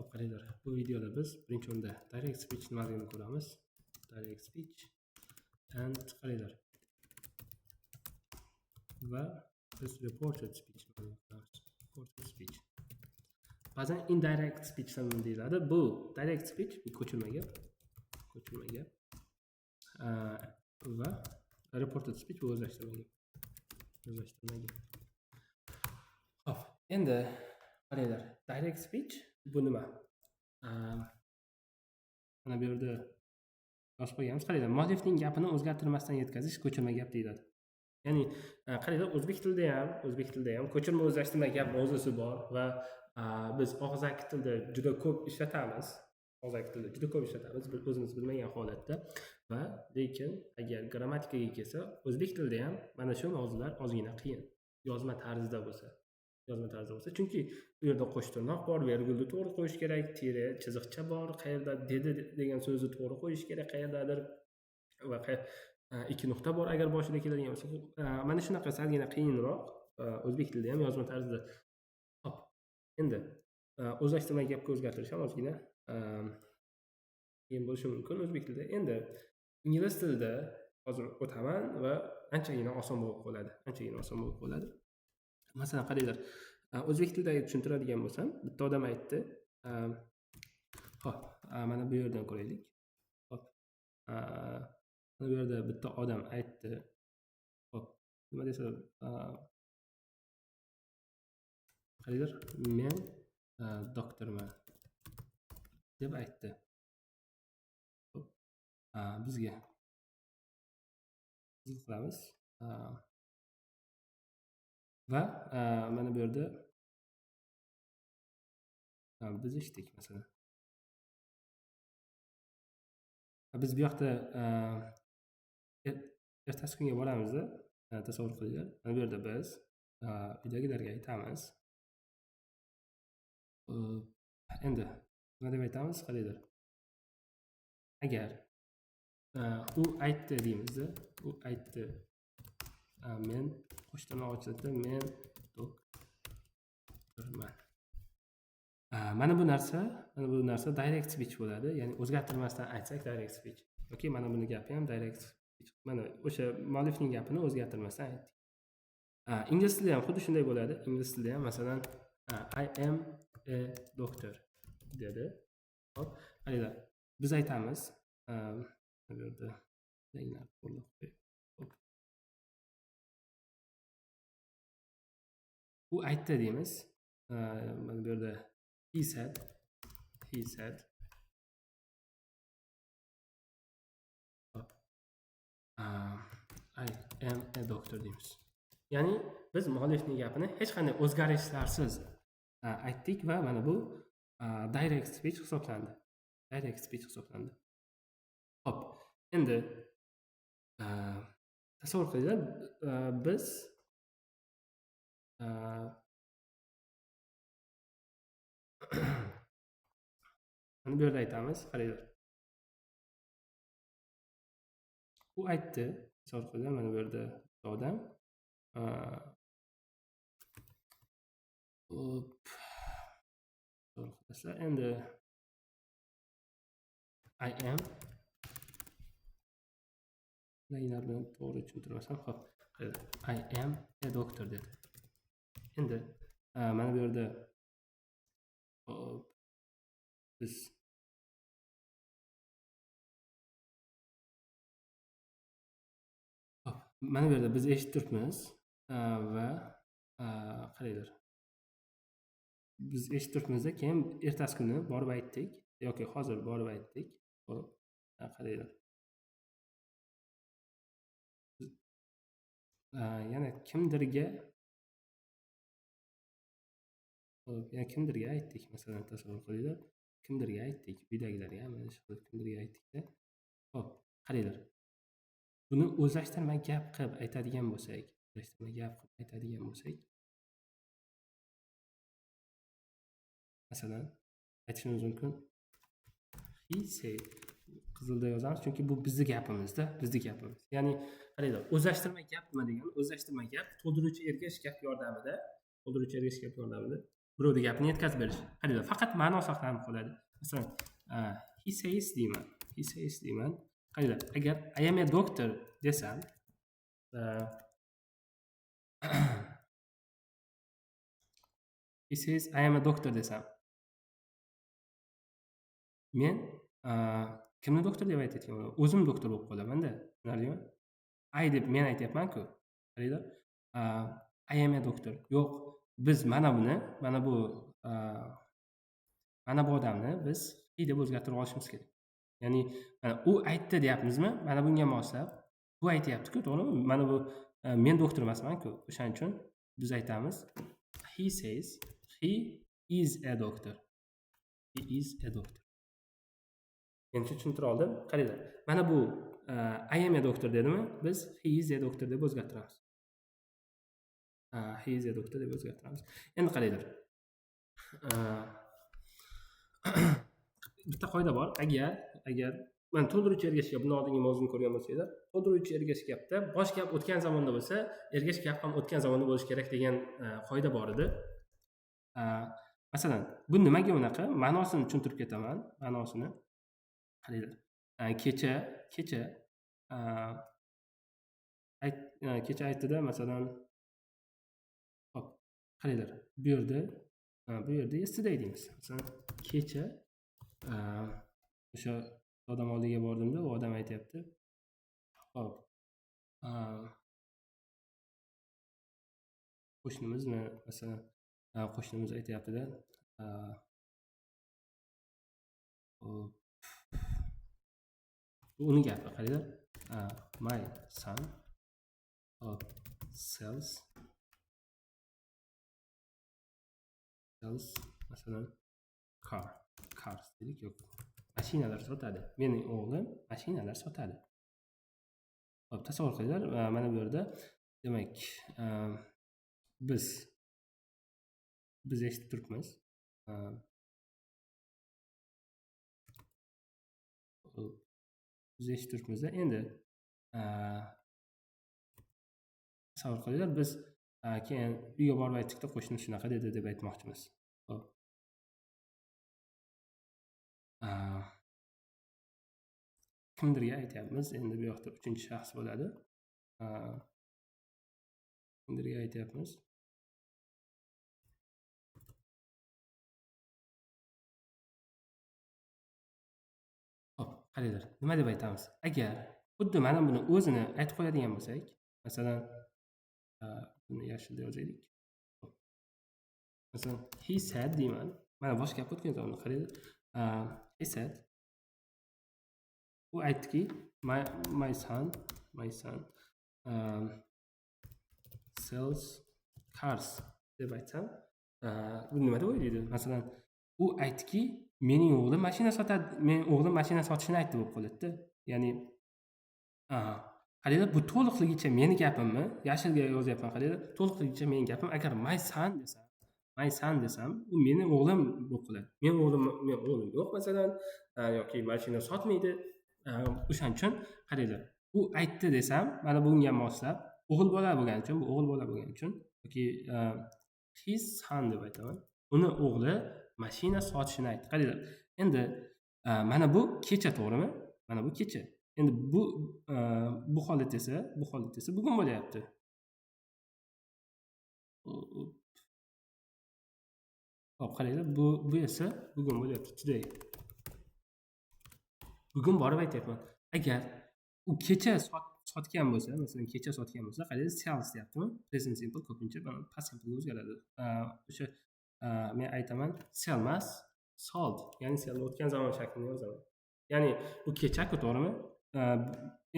Xo'p, qaranglar, bu videoda biz birinchi o'rinda direct speech nimaligini ko'ramiz. Direct speech and qaranglar. Va biz reported speech nimaligini ko'ramiz. Reported speech. Ba'zan indirect speech ham deyiladi. Bu direct speech bu ko'chirma gap. Ko'chirma gap. Va reported speech bu o'zlashtirma gap. O'zlashtirma gap. Xo'p, endi qaranglar, direct speech bu nima? Mana bu yerda yozib qo'yganmiz. Qaranglar, muallifning gapini o'zgartirmasdan yetkazish ko'chirma gap deyiladi. Ya'ni qaranglar, o'zbek tilida ham ko'chirma o'zlashtirma gap mavzusi bor va biz og'zaki tilda juda ko'p ishlatamiz. Og'zaki tilda juda ko'p ishlatamiz, biz o'zimiz bilmagan holatda va lekin agar grammatikaga kelsa, o'zbek tilida ham mana shu mavzular ozgina qiyin. Yozma tarzda bo'lsa. Yozma tarzda bo'lsa, chunki u yerda qo'shtirnoq bor, vergulni to'g'ri qo'yish kerak, tire chiziqcha bor, qayerda dedi degan so'zni to'g'ri qo'yish kerak, qayerdadir va ikki nuqta bor agar boshida keladigan bo'lsa, mana shunaqa salgina qiyinroq o'zbek tilida ham yozma tarzda. Xo'p, endi o'zlashtirma gapga o'zgartirish ham ozgina qiyin bo'lishi mumkin o'zbek tilida. Endi ingliz tilida hozir o'taman va anchagina oson bo'lib qoladi. Anchagina oson bo'lib qoladi. Masalan, qaranglar, o'zbek tilida tushuntiradigan bo'lsam, bitta odam aytdi. Xo'p, mana bu yerdan ko'raylik. Xo'p, mana bu yerda bitta odam aytdi. Xo'p, nima desa, qaranglar, men doktorman deb aytdi. Xo'p, bizga qiziq qilamiz. Va mana bu yerda biz eshitdik masalan. Biz bu yoqda ertasi kunga boramizda, tasavvur qilinglar. Mana bu yerda biz uydagilarga aytamiz. Endi nima deb aytamiz? Qaranglar. Agar u aytdi deymizda, u aytdi. Men qo'shtirnoq ochildi, men doktorman. Mana bu narsa direct speech bo'ladi. Ya'ni o'zgartirmasdan aytsak direct speech. Yoki mana buni gapi ham direct speech. Mana o'sha muallifning gapini o'zgartirmasdan aytdik. Ingliz tilida ham xuddi shunday bo'ladi. Ingliz tilida ham masalan, I am a doctor dedi. Xo'p, qaranglar, biz aytamiz, bu yerda ranglar to'g'rilab qo'yib. U aytdi deymiz. Mana bu yerda he said, he said. Hop. I am a doctor deymiz. Ya'ni biz muallifning gapini hech qanday o'zgarishlarsiz aytdik va mana bu direct speech hisoblandi. Direct speech hisoblandi. Xo'p, endi tasavvur qilinglar, biz mana bu yerda aytamiz, qaranglar. U aytdi, tasavvur qilinglar, mana bu yerda odam to'g'ri qilasizlar. Endi I am ranglar bilan to'g'ri tushuntirmasam, xo'p, I am a doctor dedi. Endi mana bu yerda hop, biz hop, mana bu yerda biz eshitib turibmiz va qaranglar. Biz eshitib turibmizda, keyin ertasi kuni borib aytdik yoki hozir borib aytdik. Xo'p, qaranglar. Yana kimdirga yana kimdirga aytdik, masalan, tasavvur qilinglar. Kimdirga aytdik, uydagilarga ham mana shu qilib kimdirga aytdik-da. Xo'p, qaranglar. Buni o'zlashtirma gap qilib aytadigan bo'lsak, o'zlashtirma gap qilib aytadigan bo'lsak, masalan, aytishimiz mumkin he said, qizilda yozamiz, chunki bu bizni gapimizda, bizni gapimiz. Ya'ni qaranglar, o'zlashtirma gap nima degani? O'zlashtirma gap to'ldiruvchi ergash gap yordamida, to'ldiruvchi ergash gap yordamida Birovni gapini yetkazib berish. Qaranglar, faqat ma'no saqlanib qoladi. Masalan, he says deyman. He says deyman. Qaranglar, agar I am a doctor desam, he says I am a doctor desam, men kimni doktor deb aytayotgan bo'laman? O'zim doktor bo'lib qolaman-da. Tushunarlimi? I deb men aytyapman-ku. Qaranglar, I am a doctor. Yo'q, biz mana buni, mana bu odamni biz he deb o'zgartirib olishimiz kerak. Ya'ni mana u aytdi deyapmizmi? Mana bunga moslab bu aytyapti-ku, to'g'rimi? Mana bu men doktor emasman-ku. O'shaning uchun biz aytamiz he says he is a doctor. He is a doctor. Endi tushuntira oldim. Qaranglar, mana bu I am a doctor dedimi? Biz he is a doctor deb o'zgartiramiz. He is a doctor deb o'zgartiramiz. Endi qaranglar. Bitta qoida bor. Agar mana to'ldiruvchi ergash gap, bundan oldingi mavzuni ko'rgan bo'lsanglar, to'ldiruvchi ergash gapda bosh gap o'tgan zamonda bo'lsa, ergash gap ham o'tgan zamonda bo'lishi kerak degan qoida bor edi. Masalan, bu nimaga unaqa? Ma'nosini tushuntirib ketaman, ma'nosini. Qaranglar. Kecha kecha aytdida, masalan, hop, qaranglar, bu yerda yesterday deymiz. Masalan, kecha o'sha odam oldiga bordimda, u odam aytyapti. Hop. Qo'shnimizmi, masalan, qo'shnimiz aytyapti-da. Hop. Uni gapi qaranglar. My son sells masalan cars dedik, yo'q. Mashinalar sotadi. Mening o'g'lim mashinalar sotadi. Hop, tasavvur qilinglar, mana bu yerda demak, biz eshitib turibmiz. Biz eshitib turibmiz-da. Endi tasavvur qilinglar, biz keyin uyga borib aytdikda, qo'shni shunaqa dedi deb aytmoqchimiz. Hop. Kimdirga aytyapmiz, endi bu yoqda uchinchi shaxs bo'ladi. Kimdirga aytyapmiz. Hop, qaranglar, nima deb aytamiz? Agar xuddi mana buni o'zini aytib qo'yadigan bo'lsak, masalan, buni yashilda yozaylik. Masalan, he said deyman. Mana bosh gap o'tgan zamonda qaranglar. He said, u aytdiki, my son sells cars deb aytsam, bu nima deb o'ylaydi? Masalan, u aytdiki, mening o'g'lim mashina sotadi, mening o'g'lim mashina sotishini aytdi bo'lib qoladi-da. Ya'ni, qaranglar, bu to'liqligicha meni gapimmi? Yashilga yozyapman, qaranglar, to'liqligicha mening gapim. Agar my son desam, u meni o'g'lim bo'lib qoladi. Men o'g'lim yo'q masalan, yoki mashina sotmaydi. O'shaning uchun qaranglar, u aytdi desam, mana bunga moslab o'g'il bola bo'lgani uchun, bu o'g'il bola bo'lgani uchun yoki his son deb aytaman. Uni o'g'li mashina sotishini aytdi. Qaranglar, endi mana bu kecha, to'g'rimi? Mana bu kecha. Endi bu holat esa bugun bo'lyapti. Hop, qaranglar, bu esa bugun bo'lyapti, today. Bugun borib aytyapman. Agar u kecha sotgan bo'lsa, masalan, kecha sotgan bo'lsa, qaranglar, sales deyaptimi? Present simple ko'pincha past simple o'zgaradi. O'sha men aytaman, sell emas, sold. Ya'ni sell o'tgan zamon shaklini yozaman. Ya'ni bu kecha-ku, to'g'rimi?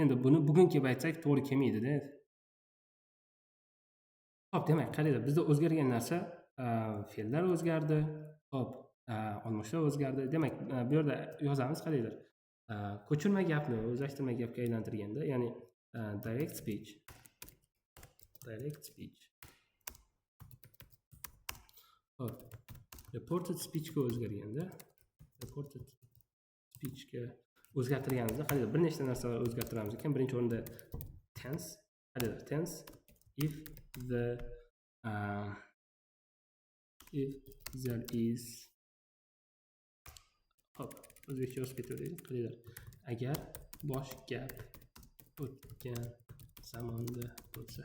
Endi buni bugun kelib aytsak to'g'ri kelmaydi-da. Hop, demak, qaranglar, bizda o'zgargan narsa fe'llar o'zgardi. Hop, olmoshlar o'zgardi. Demak, bu yerda yozamiz, qaranglar. Ko'chirma gapni o'zlashtirma gapga aylantirganda, ya'ni direct speech. Hop, reported speechga o'zgarganda, reported speechga o'zgartirganimizda qaranglar, bir nechta narsalar o'zgartiramiz ekan. Birinchi o'rinda tense, qaranglar, tense if the If there is, hop, o'zbekcha yozib ketaveraylik. Qaranglar, agar bosh gap o'tgan zamonda bo'lsa.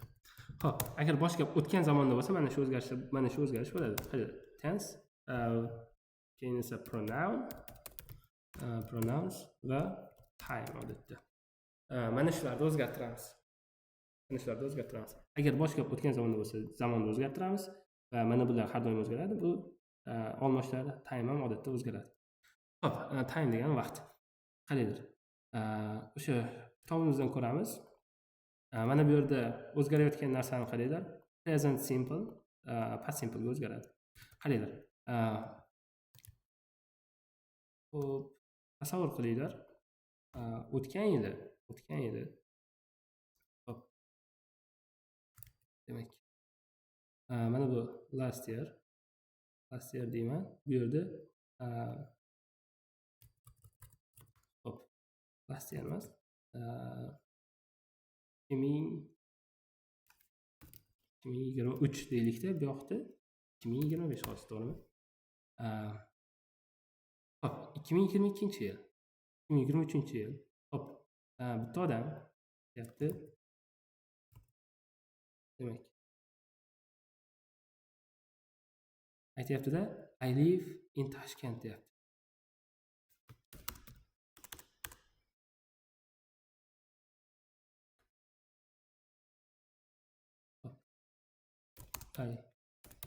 Xo'p, agar bosh gap o'tgan zamonda bo'lsa, mana shu o'zgarish, mana shu o'zgarish bo'ladi. Qaranglar, tense, keyin esa pronoun, pronouns va time odatda. Mana shularni o'zgartiramiz. Mana shularni o'zgartiramiz. Agar bosh gap o'tgan zamonda bo'lsa, zamonni o'zgartiramiz va mana bular har doim o'zgaradi. Bu olmoshlar, time ham odatda o'zgaradi. Xo'p, time degani vaqt. Qaranglar, o'sha kitobimizdan ko'ramiz. Mana bu yerda o'zgarayotgan narsani qaranglar. Present simple, past simple ga o'zgaradi. Qaranglar. Xo'p, tasavvur qilinglar. O'tgan yili. Xo'p. Demak, mana bu last year deyman. Bu yerda xo'p, last year emas. 2023 deylikda, bu yoqda 2025 hozir, to'g'rimi? Xo'p, 2022-yil, 2023-yil. Xo'p, bitta odam deyapti. Demak, aytyapti-da, I live in Tashkent deyapti. I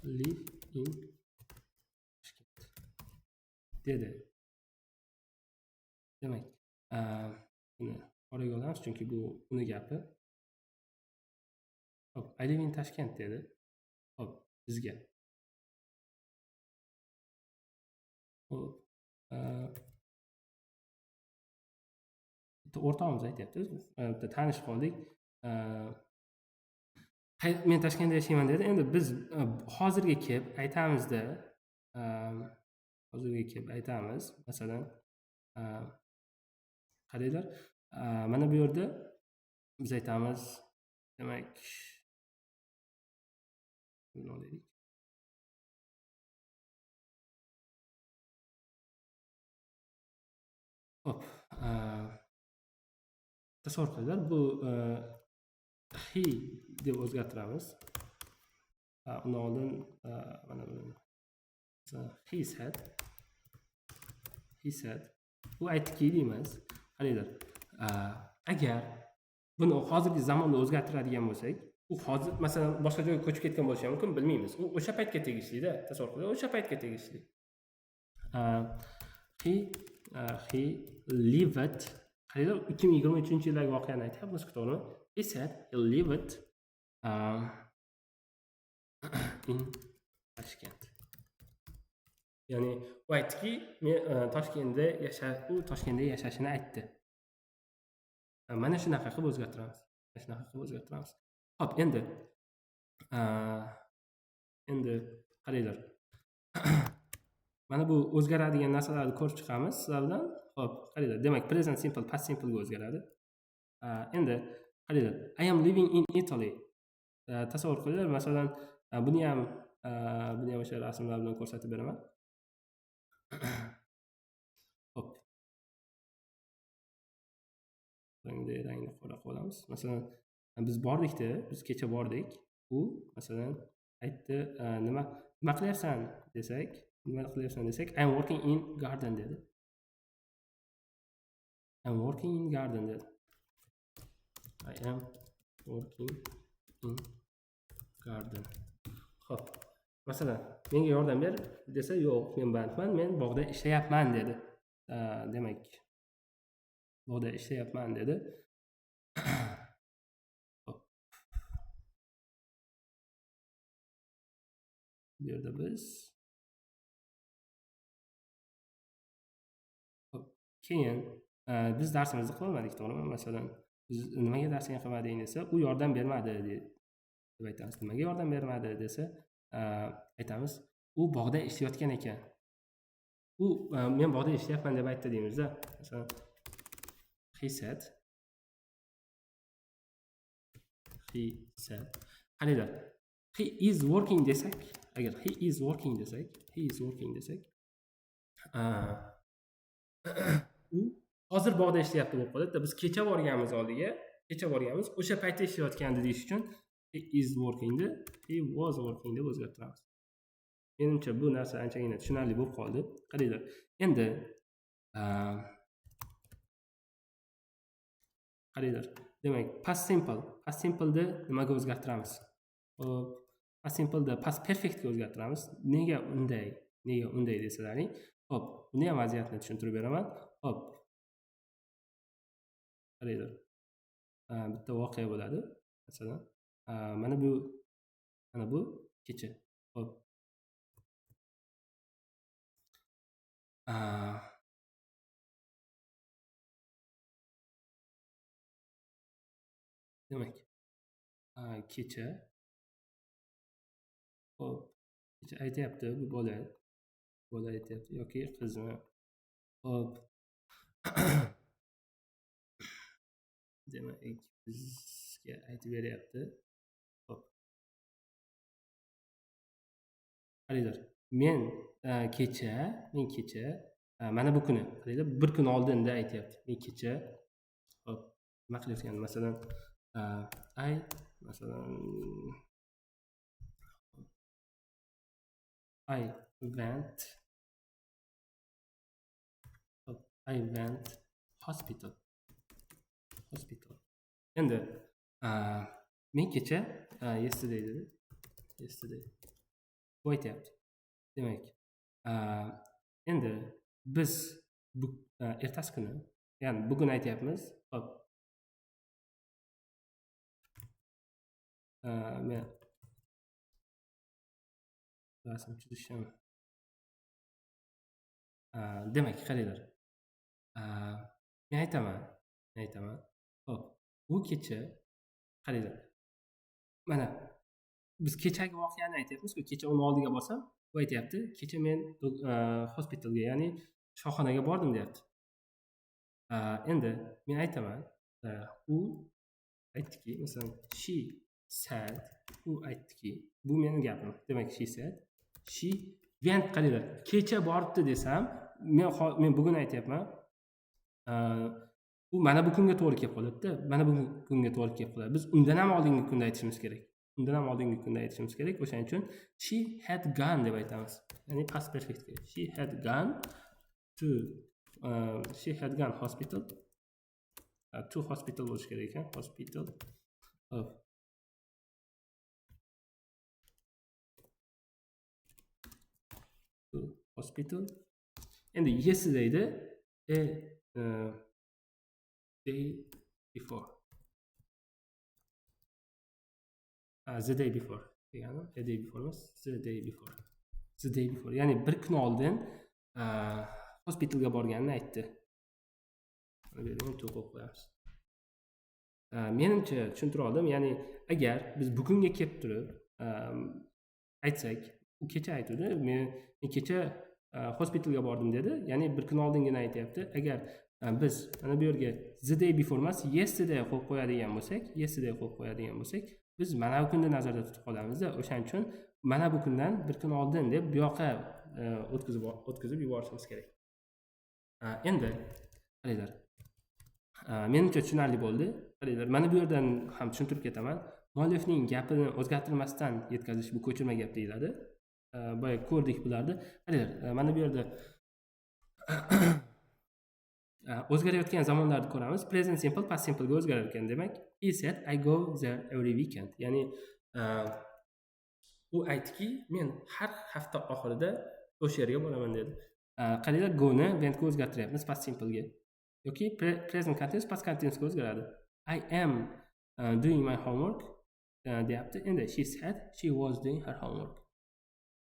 live in Tashkent dedi. Demak, buni oraga olamiz, chunki bu uni gapi. Xo'p, I live in Tashkent dedi. Xo'p, bizga. Xo'p, bitta o'rtog'imiz aytyapti, bitta tanishib qoldik. Men Toshkentda yashayman dedi. Endi biz hozirga kelib aytamizda, masalan, qaranglar, mana bu yerda biz aytamiz, demak, buni olaylik. Xo'p, tasavvur qilinglar, bu he deb o'zgartiramiz. Undan oldin mana buni he said, bu aytdiki deymiz. Qaranglar, agar buni hozirgi zamonda o'zgartiradigan bo'lsak, u hozir masalan boshqa joyga ko'chib ketgan bo'lishi mumkin, bilmaymiz. U o'sha paytga tegishli-da, tasavvur qiling, o'sha paytga tegishli. He lived, qaranglar, 2023-yildagi voqeani aytyapmiz, to'g'rimi? He said he lived in Tashkent. Ya'ni u aytdiki, men Toshkentda Toshkentda yashashini aytdi. Mana shunaqa qilib o'zgartiramiz. Xo'p, endi qaranglar. Mana bu o'zgaradigan narsalarni ko'rib chiqamiz sizlar bilan. Xo'p, qaranglar. Demak, present simple past simple ga o'zgaradi. Endi qaranglar, I am living in Italy. Tasavvur qilinglar, masalan, buni ham o'sha rasmlar bilan ko'rsatib beraman. Xo'p. Rangni qora qilamiz. Masalan, biz bordikda, biz kecha bordik. U masalan aytdi, nima qilyapsan desak, I am working in garden dedi. I am working in garden dedi. I am working in garden. Xo'p. Masalan, menga yordam ber desa, yo'q, men bandman, men bog'da ishlayapman dedi. Demak, bog'da ishlayapman dedi. Xo'p. Bu yerda biz xo'p, keyin biz darsimizni qilmadik, to'g'rimi? Masalan, biz nimaga darsini qilmading desa, u yordam bermadi deb aytamiz. Nimaga yordam bermadi desa, aytamiz, u bog'da ishlayotgan ekan. U men bog'da ishlayapman deb aytdi deymizda. Masalan, he said. Qaranglar, he is working desak, Agar he is working desak, he is working desak, u hozir bog'da ishlayapti bo'lib qoladi. Biz kecha borganmiz oldiga, kecha borganmiz, o'sha paytda ishlayotgandi deyish uchun he is workingni he was working deb o'zgartiramiz. Menimcha bu narsa anchagina tushunarli bo'lib qoldi. Qaranglar, endi qaranglar, demak past simple, past simple'ni nimaga o'zgartiramiz? Xo'p, past simple'ni past perfectga o'zgartiramiz. Nega unday? Nega unday desalaring? Xo'p, buni ham vaziyatni tushuntirib beraman. Xo'p. Qaranglar. Bitta voqea bo'ladi. Masalan, mana bu kecha. Xo'p. Demak, kecha. Xo'p, kecha aytyapti bu bola. Bola aytyapti yoki qizmi. Xo'p. Demak, bizga aytib beryapti. Xo'p. Qaranglar, men kecha mana bu kuni, qaranglar, bir kun oldinda aytyapti. Men kecha, xo'p, nima qilayotgandim? Masalan, I masalan I went hospital. Hospital. Endi men kecha yesterday dedi. Yesterday. Bu aytyapti. Demak, endi biz bu ertasi kuni, ya'ni bugun aytyapmiz. Xo'p. Men rasm chizishim. Demak, qaranglar. Men aytaman. Xo'p, bu kecha qaranglar. Mana biz kechagi voqeani aytyapmiz-ku, kecha uni oldiga borsam, bu aytyapti, kecha men hospitalga, ya'ni shifoxonaga bordim deyapti. Endi men aytaman, u aytdiki, masalan, she said, u aytdiki, bu mening gapim. Demak, she said, she went, qaranglar, kecha boribdi desam, men bugun aytyapman. U mana bu kunga to'g'ri kelib qoladi-da, mana bu kunga to'g'ri kelib qoladi. Biz undan ham oldingi kunda aytishimiz kerak. Undan ham oldingi kunda aytishimiz kerak. O'shaning uchun she had gone deb aytamiz. Ya'ni past perfect. She had gone to she had gone hospital. To hospital bo'lishi kerak ekan. Hospital. To hospital. Endi yesterday'da day before. The day before degani, a day before emas, the day before. The day before, ya'ni bir kun oldin hospitalga borganini aytdi. Mana bu yerga ham to'q qo'yib qo'yamiz. Menimcha tushuntira oldim, ya'ni agar biz bugunga kelib turib aytsak, u kecha aytdi, men kecha hospitalga bordim dedi, ya'ni bir kun oldingina aytyapti. Agar biz mana bu yerga the day before emas, yesterday qo'yib qo'yadigan bo'lsak, yesterday qo'yib qo'yadigan bo'lsak, biz mana bu kunni nazarda tutib qolamizda. O'shaning uchun mana bu kundan bir kun oldin deb bu yoqqa o'tkazib yuborishimiz kerak. Endi qaranglar. Menimcha tushunarli bo'ldi. Qaranglar, mana bu yerdan ham tushuntirib ketaman. Muallifning gapini o'zgartirmasdan yetkazish bu ko'chirma gap deyiladi. Boya ko'rdik bularni. Qaranglar, mana bu yerda o'zgarayotgan zamonlarni ko'ramiz. Present simple past simple ga o'zgarar ekan. Demak, he said I go there every weekend. Ya'ni u aytdiki, men har hafta oxirida o'sha yerga boraman dedi. Qaranglar, go ni went ga o'zgartiryapmiz past simple ga. Yoki present continuous past continuous ga o'zgaradi. I am doing my homework deyapti. Endi she said she was doing her homework.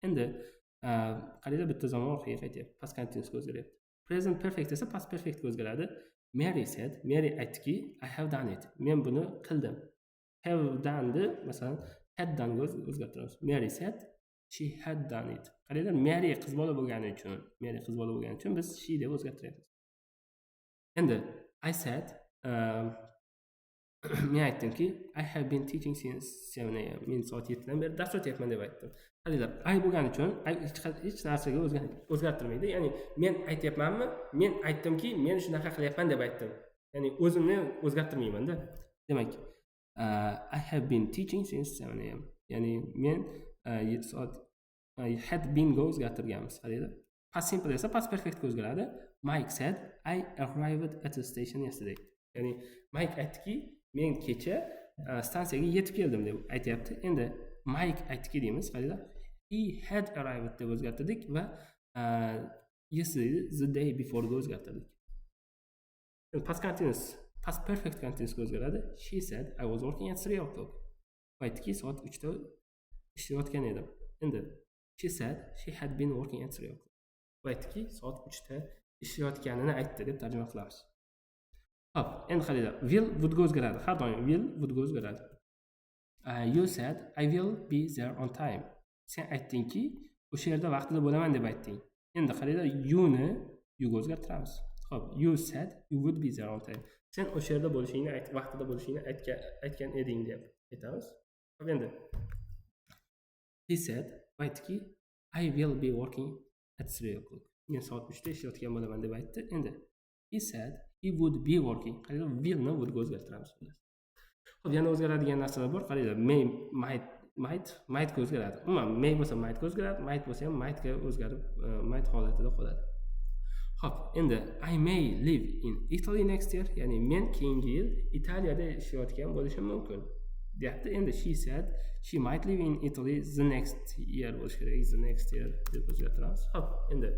Endi qaranglar, bitta zamon orqaga qaytyapti. Past continuous ga o'zgaryapti. Present perfect esa past perfect ga o'zgaradi. Mary said, Mary aytdiki, I have done it. Men buni qildim. Have done ni masalan had done ga o'zgartiramiz. Mary said she had done it. Qaranglar, Mary qiz bola bo'lgani uchun, Mary qiz bola bo'lgani uchun biz she deb o'zgartiryapmiz. Endi I said, men aytdimki, I have been teaching since 7 a.m. Men soat 7 dan beri dars o'tyapman deb aytdim. Qaranglar, I bo'lgani uchun I hech narsaga o'zgartirmaydi. Ya'ni men aytyapmanmi? Men aytdimki, men shunaqa qilyapman deb aytdim. Ya'ni o'zimni o'zgartirmayman-da. Demak, I have been teaching since 7 a.m. Ya'ni men soat had been ga o'zgartirganmiz. Qaranglar. Past simple esa past perfectga o'zgaradi. Mike said I arrived at the station yesterday. Ya'ni Mike aytdiki, men kecha stansiyaga yetib keldim deb aytyapti. Endi Mike aytdiki deymiz, qaranglar. He had arrived deb o'zgartirdik va yesterday the day before ga o'zgartirdik. Past continuous, past perfect continuous ga o'zgaradi. She said I was working at 3 o'clock. Aytdiki, soat 3 da ishlayotgan edim. Endi she said she had been working at 3 o'clock. Aytdiki, soat 3 da ishlayotganini aytdi deb tarjima qilamiz. Hop, endi qaranglar, will would ga o'zgaradi. Har doim will would ga o'zgaradi. You said I will be there on time. Sen aytdingki, o'sha yerda vaqtida bo'laman deb aytding. Endi qaranglar, you ni you ga o'zgartiramiz. Hop, you said you would be there on time. Sen o'sha yerda bo'lishingni ayt, vaqtida bo'lishingni aytgan eding deb aytamiz. Hop, endi he said, aytdiki, I will be working at 3 o'clock. Men soat 3 da ishlayotgan bo'laman deb aytdi. Endi he said he would be working. Qaranglar, will ni would ga o'zgartiramiz. Hop, yana o'zgaradigan narsalar bor. Qaranglar, may, might, might, might ga o'zgaradi. Umuman may bo'lsa might ga o'zgaradi, might bo'lsa ham might ga o'zgarib, might holatida qoladi. Hop, endi I may live in Italy next year, ya'ni men keyingi yil Italiyada ishlayotgan bo'lishim mumkin deyapti. Endi she said she might live in Italy the next year bo'lishi kerak, the next year deb o'zgartiramiz. Hop, endi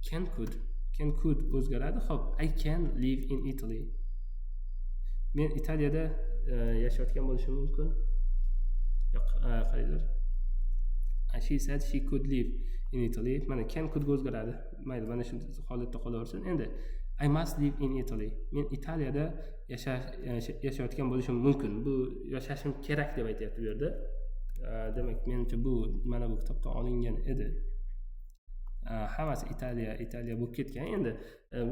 can could, can could o'zgaradi. Hop, I can live in Italy. Men Italiyada yashayotgan bo'lishim mumkin. Yo'q, qaranglar. She said she could live in Italy. Mana can could ga o'zgaradi. Mayli, mana shu holatda qolaversin. Endi I must live in Italy. Men Italiyada yashayotgan bo'lishim mumkin. Bu yashashim kerak deb aytyapti bu yerda. Demak, menimcha bu mana bu kitobdan olingan edi. Hammasi Italiya, Italiya bo'lib ketgan. Endi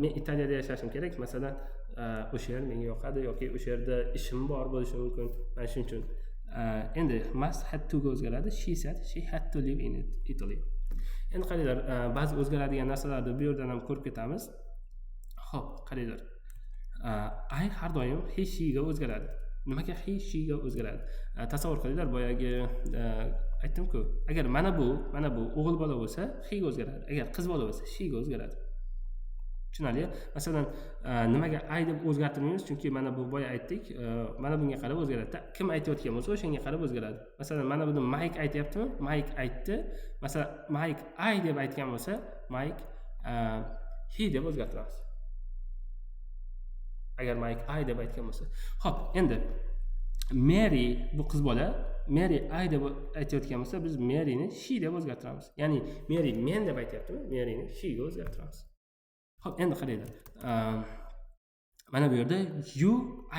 men Italiyada yashashim kerak. Masalan, o'sha yer menga yoqadi yoki o'sha yerda ishim bor bo'lishi mumkin. Mana shuning uchun endi must had to ga o'zgaradi. She said she had to live in Italy. Endi qaranglar, ba'zi o'zgaradigan narsalarni bu yerdan ham ko'rib ketamiz. Xo'p, qaranglar. I har doim he, she ga o'zgaradi. Nimaga he, she ga o'zgaradi? Tasavvur qilinglar, boyagi aytdim-ku, agar mana bu o'g'il bola bo'lsa, he ga o'zgaradi. Agar qiz bola bo'lsa, she ga o'zgaradi. Tushunarli? Masalan, nimaga I deb o'zgartirmaymiz? Chunki mana bu boya aytdik, mana bunga qarab o'zgaradi. Kim aytayotgan bo'lsa, o'shanga qarab o'zgaradi. Masalan, mana buni Mike aytyaptimi? Mike aytdi. Masalan, Mike I deb aytgan bo'lsa, Mike he deb o'zgartiramiz. Agar Mike I deb aytgan bo'lsa. Xo'p, endi Mary bu qiz bola, Mary I deb aytayotgan bo'lsa, biz Maryni she deb o'zgartiramiz. Ya'ni Mary men deb aytyaptimi? Maryni she ga o'zgartiramiz. Xo'p, endi qaranglar. Mana bu yerda you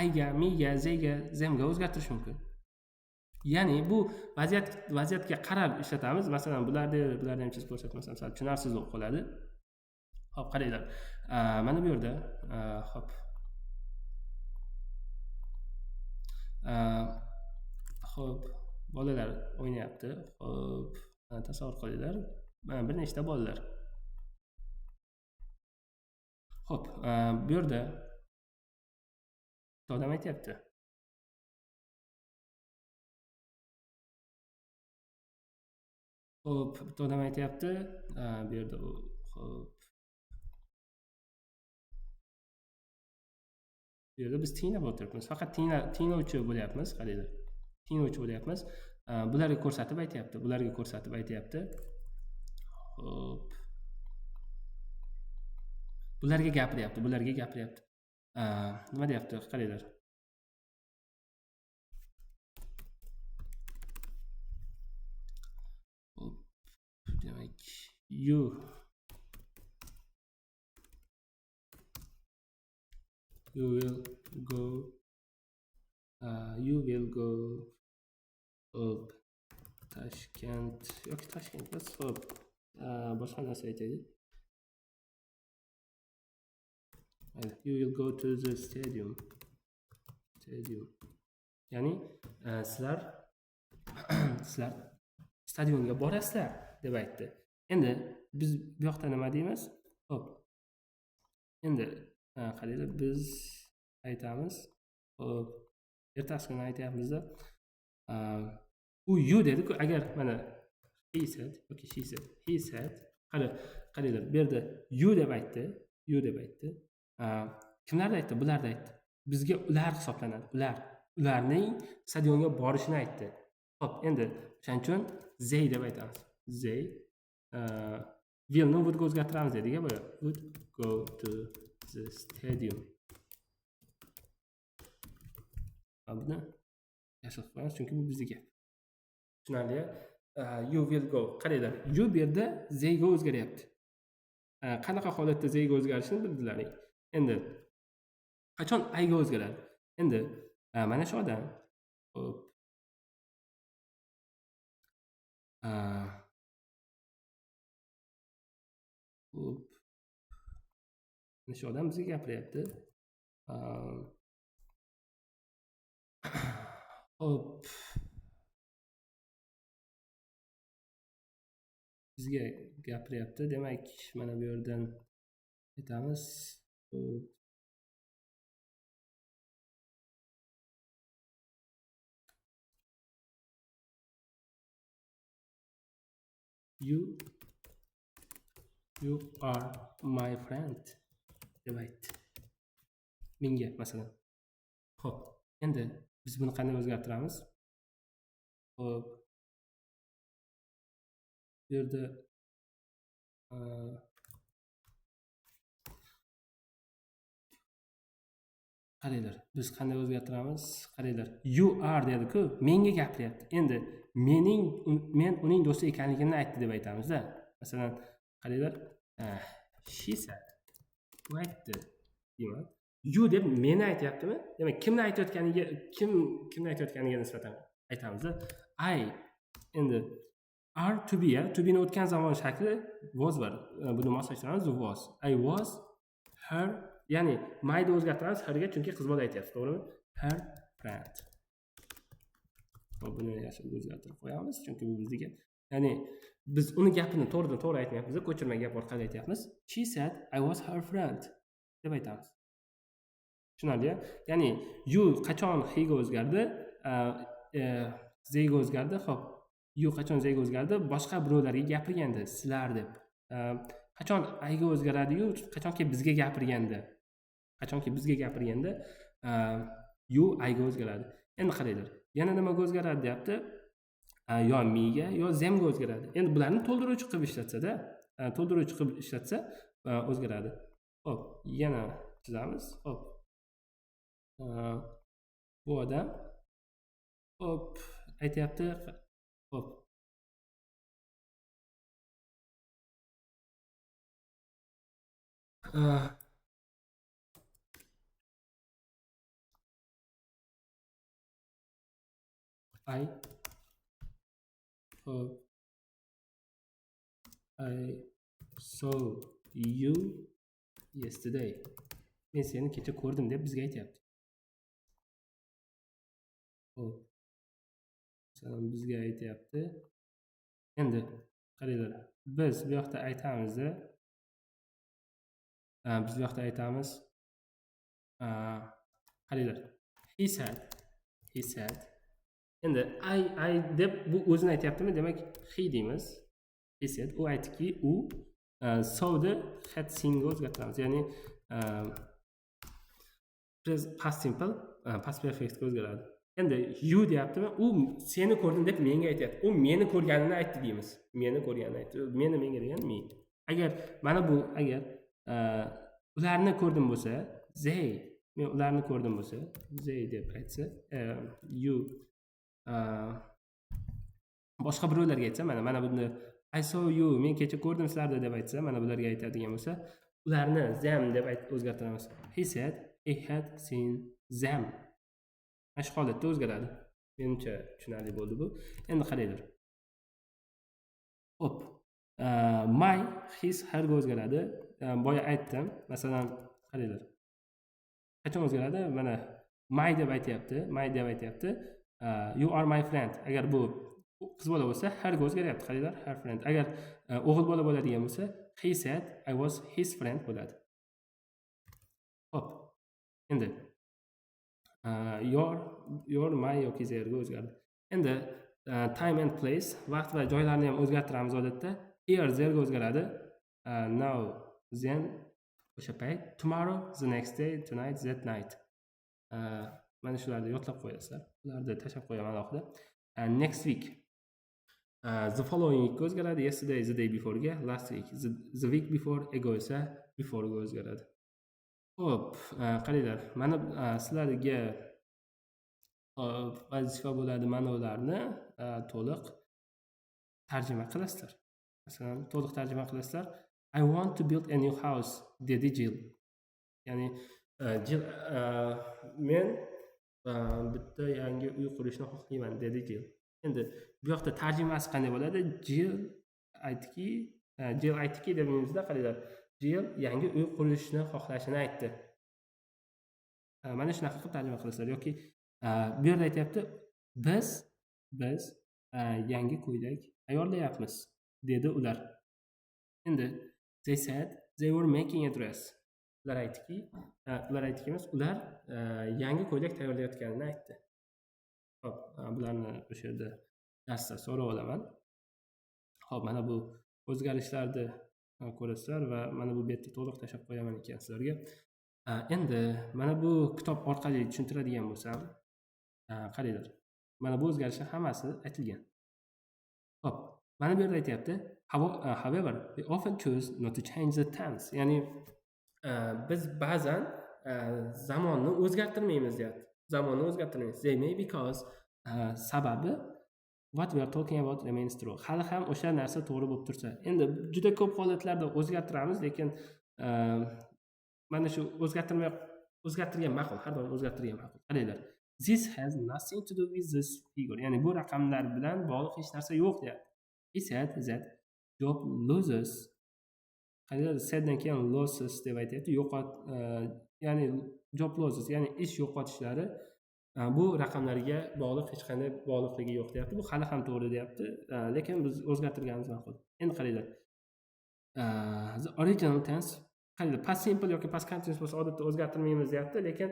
I ga, me ga, they ga, them ga o'zgartirish mumkin. Ya'ni bu vaziyatga qarab ishlatamiz. Masalan, bularni ham chizib ko'rsatmasam sal tushunarsiz bo'lib qoladi. Xo'p, qaranglar. Mana bu yerda, xo'p. Xo'p, bolalar o'ynayapti. Xo'p, tasavvur qilinglar. Mana bir nechta bolalar. Xo'p, bu yerda odam aytyapti. Xo'p, bitta odam aytyapti. Bu yerda u, xo'p. Bu yerda biz tinglab o'tiribmiz. Faqat tinglovchi bo'lyapmiz, qaranglar. Tinglovchi bo'lyapmiz. Bularga ko'rsatib aytyapti, bularga ko'rsatib aytyapti. Xo'p. Bularga gapiryapti, bularga gapiryapti. Nima deyapti? Qaranglar. Xo'p, demak, you will go, you will go up Tashkent yoki Tashkent emas, xo'p, boshqa narsa aytaylik. You will go to the stadium. Stadium. Ya'ni sizlar stadionga borasizlar deb aytdi. Endi biz bu yoqda nima deymiz? Xo'p. Endi qaranglar, biz aytamiz. Xo'p, ertasi kuni aytyapmizda. U you dedi-ku, agar mana he said yoki she said, he said, qaranglar, bu yerda you deb aytdi, you deb aytdi. Kimlarni aytdi? Bularni aytdi. Bizga ular hisoblanadi. Ular, ularning stadionga borishini aytdi. Xo'p, endi o'shaning uchun they deb aytamiz. They willni would o'zgartiramiz dedik-a boya. Would go to the stadium. Buni yashil qilib qo'yamiz, chunki bu bizniki. Tushunarli? You will go. Qaranglar, you bu yerda they ga o'zgaryapti. Qanaqa holatda they ga o'zgarishini bildilaring. Endi qachon I ga o'zgaradi? Endi mana shu odam, xo'p, xo'p, mana shu odam bizga gapiryapti. Xo'p, bizga gapiryapti. Demak, mana bu yerdan aytamiz. You are my friend deb aytdi menga masalan. Xo'p, endi biz buni qanday o'zgartiramiz? Xo'p, bu yerda qaranglar, biz qanday o'zgartiramiz? Qaranglar, you are dedi-ku, menga gapiryapti. Endi men uning do'sti ekanligimni aytdi deb aytamiz-da. Masalan, qaranglar, she said, u aytdi deyman. You deb meni aytyaptimi? Demak, kimni aytayotganiga, kimni aytayotganiga nisbatan aytamiz-da. I endi are to be, to be ni o'tgan zamon shakli was bor. Buni moslashtiramiz, was. I was her, ya'ni mayda o'zgartiramiz herga, chunki qiz bola aytyapti, to'g'rimi? Her friend. Buni yashil o'zgartirib qo'yamiz, chunki bu bizniki. Ya'ni biz uni gapini to'g'ridan to'g'ri aytmayapmiz, ko'chirma gap orqali aytyapmiz. She said I was her friend deb aytamiz. Tushunarli? Ya'ni you qachon he ga o'zgardi, they ga o'zgardi. Xo'p, you qachon they ga o'zgardi? Boshqa birovlarga gapirganda, sizlar deb. Qachon I ga o'zgaradi you? Qachonki bizga gapirganda. Qachonki bizga gapirganda you I ga o'zgaradi. Endi qaranglar, yana nimaga o'zgaradi deyapti? Yo me ga, yo them ga o'zgaradi. Endi bularni to'ldiruvchi qilib ishlatsada, to'ldiruvchi qilib ishlatsa o'zgaradi. Xo'p, yana chizamiz. Xo'p. Bu odam xo'p aytyapti. Xo'p. I saw you yesterday. Men seni kecha ko'rdim deb bizga aytyapti. Xo'p. Masalan, bizga aytyapti. Endi qaranglar, biz bu yoqda aytamiz-da. Biz bu yoqda aytamiz. Qaranglar. He said, he said. Endi I deb bu o'zini aytyaptimi? Demak, he deymiz. He said, u aytdiki, u sawni had seen ga o'zgartiramiz. Ya'ni past simple, past perfect ga o'zgaradi. Endi you deyaptimi? U seni ko'rdim deb menga aytyapti. U meni ko'rganini aytdi deymiz. Meni ko'rganini aytdi. Meni menga degan me. Agar mana bu agar ularni ko'rdim bo'lsa, they, men ularni ko'rdim bo'lsa, they deb aytsa, you boshqa birovlarga aytsa, mana buni I saw you, men kecha ko'rdim sizlarni deb aytsa, mana bularga aytadigan bo'lsa, ularni them deb o'zgartiramiz. He said he had seen them. Mana shu holatda o'zgaradi. Menimcha tushunarli bo'ldi bu. Endi qaranglar. Xo'p, my, his, her ga o'zgaradi. Boya aytdim, masalan, qaranglar. Qachon o'zgaradi? Mana my deb aytyapti, my deb aytyapti. You are my friend. Agar bu Qiz bola bo'lsa, herga o'zgaryapti, qaranglar, her friend. Agar o'g'il bola bo'ladigan bo'lsa, he said I was his friend bo'ladi. Xo'p, endi your, my yoki theirga o'zgardi. Endi time and place, vaqt va joylarni ham o'zgartiramiz odatda. Here, therega o'zgaradi. Now, then, o'sha payt, tomorrow, the next day, tonight, that night. Mana shularni yodlab qo'yasizlar. Ularni tashlab qo'yaman alohida. Next week, the following week o'zgaradi, yesterday, the day before'ga, last week, the week before, ago esa before'ga o'zgaradi. Xo'p, qaranglar, mana sizlarga vazifa bo'ladi, mana ularni to'liq tarjima qilasizlar. Masalan, to'liq tarjima qilasizlar. "I want to build a new house", dedi Jill. Ya'ni Jill, men bitta yangi uy qurishni xohlayman, dedi Jill. Endi bu yoqda tarjimasi qanday bo'ladi? Jill aytdiki degimizda, qaranglar, Jill yangi uy qurishni xohlashini aytdi. Mana shunaqa qilib tarjima qilasizlar yoki bu yerda aytyapti, biz yangi ko'ylak tayyorlayapmiz, dedi ular. Endi they said they were making a dress. Ular aytdiki emas, ular yangi ko'ylak tayyorlayotganini aytdi. Xo'p, bularni o'sha yerda darsda so'rab olaman. Xo'p, mana bu o'zgarishlarni ko'rasizlar va mana bu betni to'liq tashlab qo'yaman ekan sizlarga. Endi mana bu kitob orqali tushuntiradigan bo'lsam, qaranglar. Mana bu o'zgarishlar hammasi aytilgan. Xo'p, mana bu yerda aytyapti, however, we often choose not to change the tense. Ya'ni biz ba'zan zamonni o'zgartirmaymiz, deyapti. Zamonni o'zgartirmaymiz. They may because, sababi, what we are talking about remains true. Hali ham o'sha narsa to'g'ri bo'lib tursa. Endi juda ko'p holatlarda o'zgartiramiz, lekin mana shu o'zgartirmay o'zgartirgan ma'qul, har doim o'zgartirgan ma'qul. Qaranglar. This has nothing to do with this figure. Ya'ni bu raqamlar bilan bog'liq hech narsa yo'q, deyapti. He said that job losses, qaranglar, saiddan keyin losses deb aytyapti. Yo'qot, ya'ni job losses, ya'ni ish yo'qotishlari bu raqamlarga bog'liq hech qanday bog'liqligi yo'q, deyapti. Bu hali ham to'g'ri, deyapti. Lekin biz o'zgartirganimiz ma'qul. Endi qaranglar. The original tense, qaranglar, past simple yoki past continuous bo'lsa, odatda o'zgartirmaymiz, deyapti, lekin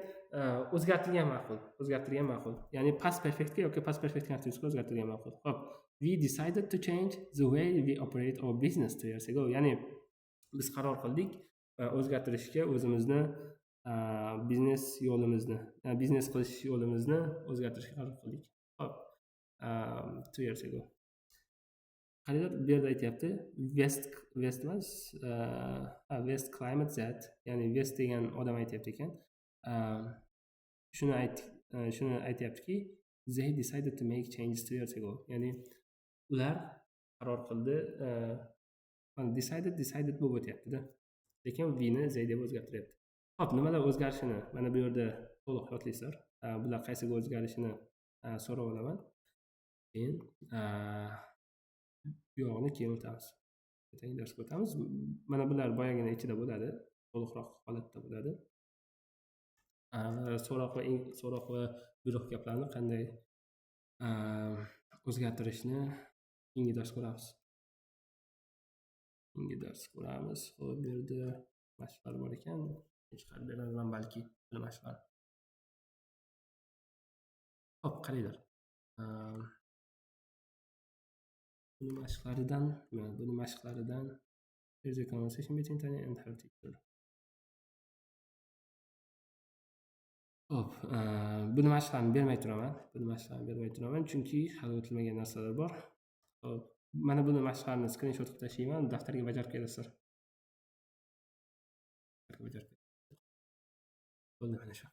o'zgartirgan ma'qul, o'zgartirgan ma'qul. Ya'ni past perfectga yoki past perfect continuousga o'zgartirgan ma'qul. Xo'p, we decided to change the way we operate our business 2 years ago. Ya'ni biz qaror qildik o'zgartirishga o'zimizni biznes yo'limizni, biznes qilish yo'limizni o'zgartirishga qaror qildik. Xo'p, 2 years ago. Qaranglar, bu yerda aytyapti, West emas, West claimed that, ya'ni West degan odam aytyapti ekan. Shuni aytyaptiki, they decided to make changes 2 years ago. Ya'ni ular qaror qildi, mana decided bo'lib o'tyapti-da. Lekin we-ni they deb o'zgartiryapti. Xo'p, nimalar o'zgarishini mana bu yerda to'liq yodlaysizlar. Bular qaysiga o'zgarishini so'rab olaman. Keyin bu yog'ini keyin o'tamiz. Ertangi darsga o'tamiz. Mana bular boyagina ichida bo'ladi, to'liqroq holatda bo'ladi. So'roq va buyruq gaplarni qanday o'zgartirishni keyingi dars ko'ramiz. Keyingi dars ko'ramiz. Xo'p, bu yerda mashqlar bor ekan. Chiqarib berarman balki buni mashqlar. Xo'p, qaranglar. Buni mashqlaridan there's a conversation between Tanya and her teacher. Xo'p, buni mashqlarni bermay turaman. Buni mashqlarni bermay turaman, chunki hali o'tilmagan narsalar bor. Xo'p, mana buni mashqlarni skrinshot qilib tashlayman, daftarga bajarib kelasizlar. Daftarga bajarib. Bo'ldi mana shu.